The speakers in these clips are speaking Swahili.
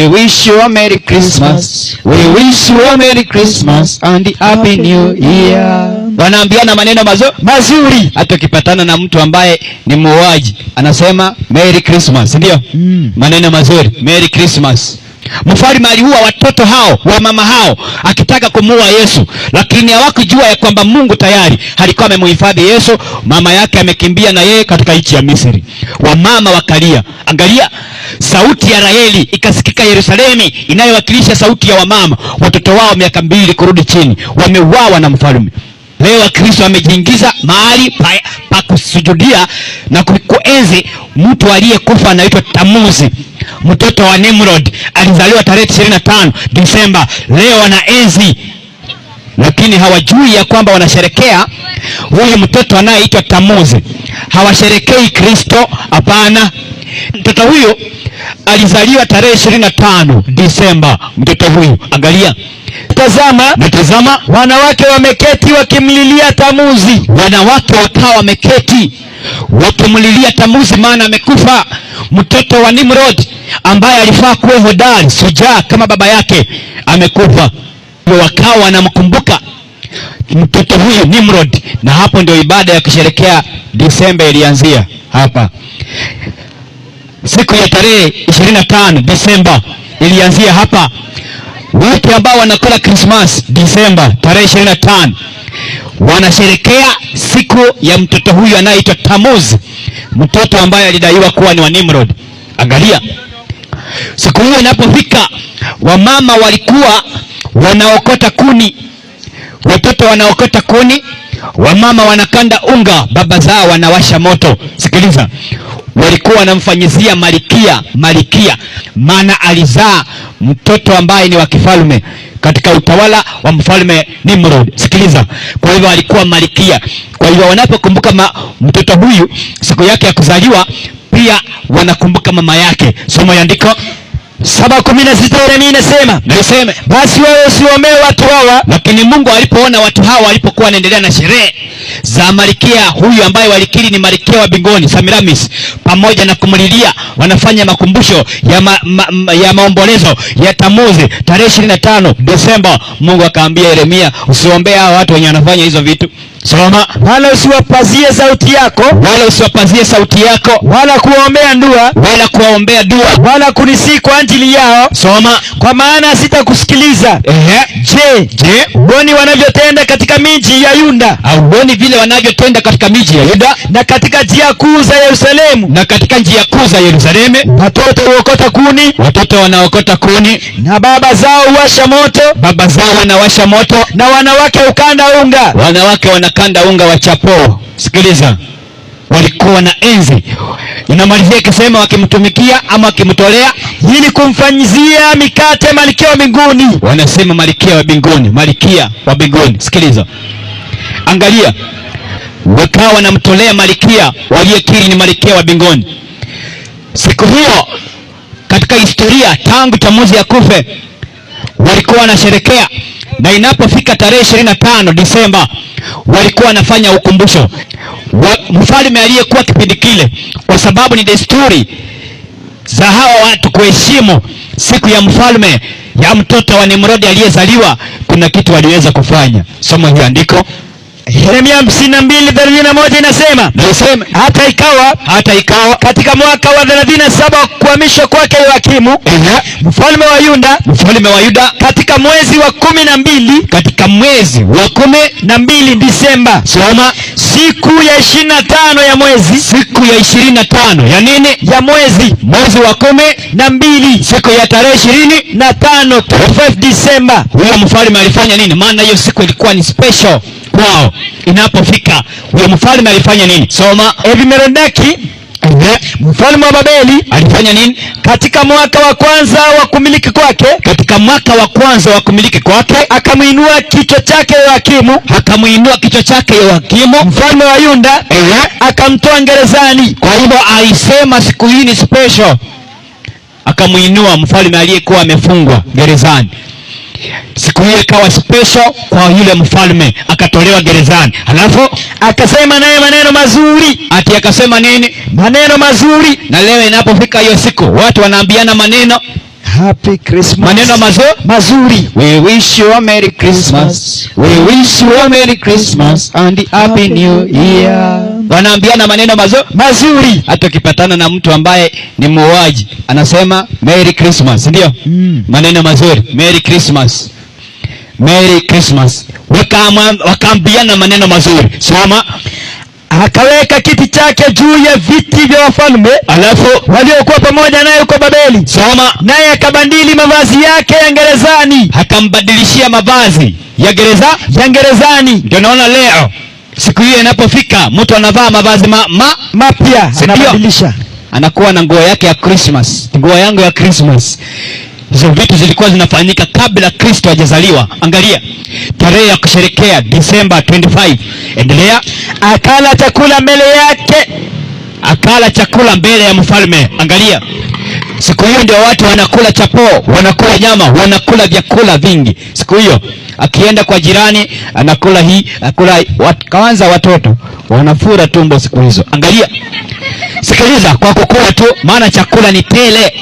We wish you a Merry Christmas. We wish you a Merry Christmas and a Happy New Year. Wanaambiana maneno mazuri. Hata ukipatana na mtu ambaye ni muuaji anasema Merry Christmas, ndio? Maneno mazuri, Merry Christmas. Mfalme aliua watoto hao wa mama hao akitaka kumuua Yesu, lakini hawakujua ya kwamba Mungu tayari alikuwa amemuhifadhi Yesu. Mama yake amekimbia na yeye katika nchi ya Misri. Wamama wakalia. Angalia, sauti ya Raheli ikasikika Yerusalemu, inayowakilisha sauti ya wamama, watoto wao miaka 2 kurudi chini wameuawa na mfalme. Leo Wakristo wamejiingiza mahali pa kusujudia na kuenzi mtu aliyekufa anaitwa Tamuzi, mtoto wa Nimrod, alizaliwa tarehe 25 Disemba. Leo wanaenzi, lakini hawajui ya kwamba wanasherekea huyu mtoto anayeitwa Tamuzi. Hawasherekei Kristo, hapana. Mtoto huyu alizaliwa tarehe 25 Disemba. Mtoto huyu, angalia. Tazama, Natazama, wanawake wameketi wakimlilia Tamuzi. Wanawake wakawa wameketi wakimlilia Tamuzi, maana amekufa, mtoto wa Nimrod ambaye alifaa kuwa hodari shujaa kama baba yake, amekufa. Wakawa wanamkumbuka mtoto huyu Nimrod, na hapo ndio ibada ya kusherekea Disemba ilianzia hapa. Siku ya tarehe 25 Disemba ilianzia hapa. Wote ambao wanakula Christmas Disemba tarehe 25 wanasherekea siku ya mtoto huyu anayeitwa Tamuz, mtoto ambaye alidaiwa kuwa ni wa Nimrod. Angalia, siku hiyo inapofika, wamama walikuwa wanaokota kuni, watoto wanaokota kuni, wamama wanakanda unga, baba zao wanawasha moto. Sikiliza, walikuwa wanamfanyizia malikia, malikia, maana alizaa mtoto ambaye ni wa kifalme katika utawala wa mfalme Nimrod. Sikiliza, kwa hivyo alikuwa malikia. Kwa hivyo wanapokumbuka mtoto huyu siku yake ya kuzaliwa, pia wanakumbuka mama yake. Somo ya andiko 7:16 Yeremia inasema, Niseme, basi wewe usiwaombee watu hawa. Lakini Mungu alipoona watu hawa walipokuwa wanaendelea na sherehe za malikia huyu ambaye walikiri ni malikia wa mbinguni Semiramis, pamoja na kumlilia, wanafanya makumbusho ya maombolezo ya Tamuzi tarehe 25 Desemba. Mungu akaambia Yeremia, usiombee hawa watu wenye wanafanya hizo vitu. Soma. Wala usiwapazie sauti yako, wala usiwapazie sauti yako, wala kuwaombea dua, wala kuwaombea dua, wala kunisii kwa ajili yao. Soma. Kwa maana sitakusikiliza. Je, Je, huoni wanavyotenda katika miji ya Yuda? Hauoni vile wanavyotenda katika miji ya Yuda na katika njia kuu za Yerusalemu? Na katika njia kuu za Yerusalemu. Watoto huokota kuni, watoto wanaokota kuni, na baba zao huwasha moto, baba zao wanawasha moto, na wanawake hukanda unga, wanawake wanakanda unga wa chapo. Sikiliza, walikuwa na enzi. Inamalizia ikisema wakimtumikia ama wakimtolea, ili kumfanyizia mikate malikia wa mbinguni. Wanasema malikia wa mbinguni, malikia wa mbinguni. Sikiliza, angalia, wakawa wanamtolea malikia waliyekiri ni malikia wa mbinguni. Siku hiyo katika historia tangu Tamuzi akufe walikuwa wanasherekea, na inapofika tarehe 25 Disemba walikuwa wanafanya ukumbusho. Mfalme aliyekuwa kipindi kile, kwa sababu ni desturi za hawa watu kuheshimu siku ya mfalme ya mtoto wa Nimrodi aliyezaliwa, kuna kitu waliweza kufanya. Soma hiyo andiko. Yeremia 52:31 inasema, Nasema, hata ikawa, hata ikawa katika mwaka wa 37 wa kuhamishwa kwake Yoakimu mfalme wa Yuda, mfalme wa Yuda, katika mwezi wa 12, katika mwezi wa 12 Disemba, Soma. Siku ya 25 ya mwezi, siku ya 25 ya nini? Ya mwezi, mwezi wa 12, siku ya tarehe 25, 25 Disemba. Huyo mfalme alifanya nini? Maana hiyo siku ilikuwa ni special kwao. Inapofika huyo mfalme alifanya nini? Soma. Evimerodaki mfalme wa Babeli alifanya nini? Katika mwaka wa kwanza wa kumiliki kwake, katika mwaka wa kwanza wa kumiliki kwake, akamuinua kichwa chake Yoakimu, akamuinua kichwa chake Yoakimu mfalme wa Yuda, akamtoa gerezani. Kwa hivyo alisema siku hii ni special, akamuinua mfalme aliyekuwa amefungwa gerezani. Siku hiyo ikawa special kwa yule mfalme, akatolewa gerezani. Halafu akasema naye maneno mazuri. Ati akasema nini? Maneno mazuri. Na leo inapofika hiyo siku watu wanaambiana maneno. Happy Christmas. Maneno mazuri. We wish you a Merry Christmas. We wish you a Merry Christmas and Happy New Year. Wanaambiana maneno mazuri. Hata ukipatana na mtu ambaye ni muuaji anasema Merry Christmas, ndio? Maneno mazuri, Merry Christmas. Merry Christmas. Wakaambiana maneno mazuri. Soma. Akaweka kiti chake juu ya viti vya wafalme, alafu waliokuwa pamoja naye huko Babeli. Soma. Naye akabadili mavazi yake ya gerezani. Akambadilishia mavazi ya gereza, ya gerezani. Ndio naona leo siku hiyo inapofika mtu anavaa mavazi mapya, Si ndio? anabadilisha. Anakuwa na nguo yake ya Christmas. Nguo yangu ya Christmas. Hizo vitu zilikuwa zinafanyika kabla Kristo hajazaliwa. Angalia tarehe ya kusherekea December 25. Endelea. Akala chakula mbele yake. Akala chakula mbele ya mfalme. Angalia, siku hiyo ndio watu wanakula chapo, wanakula nyama, wanakula vyakula vingi. Siku hiyo akienda kwa jirani anakula hii, anakula hii. Kwanza watoto wanafura tumbo siku hizo. Angalia, sikiliza, kwa kukula tu, maana chakula ni tele.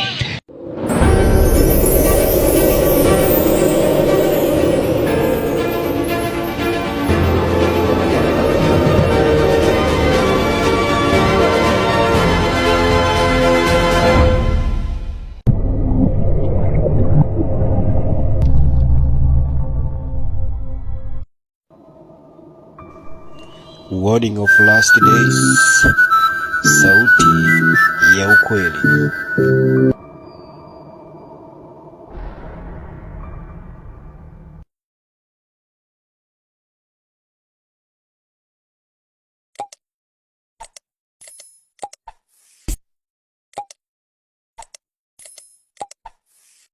Warning of Last Days, sauti ya ukweli.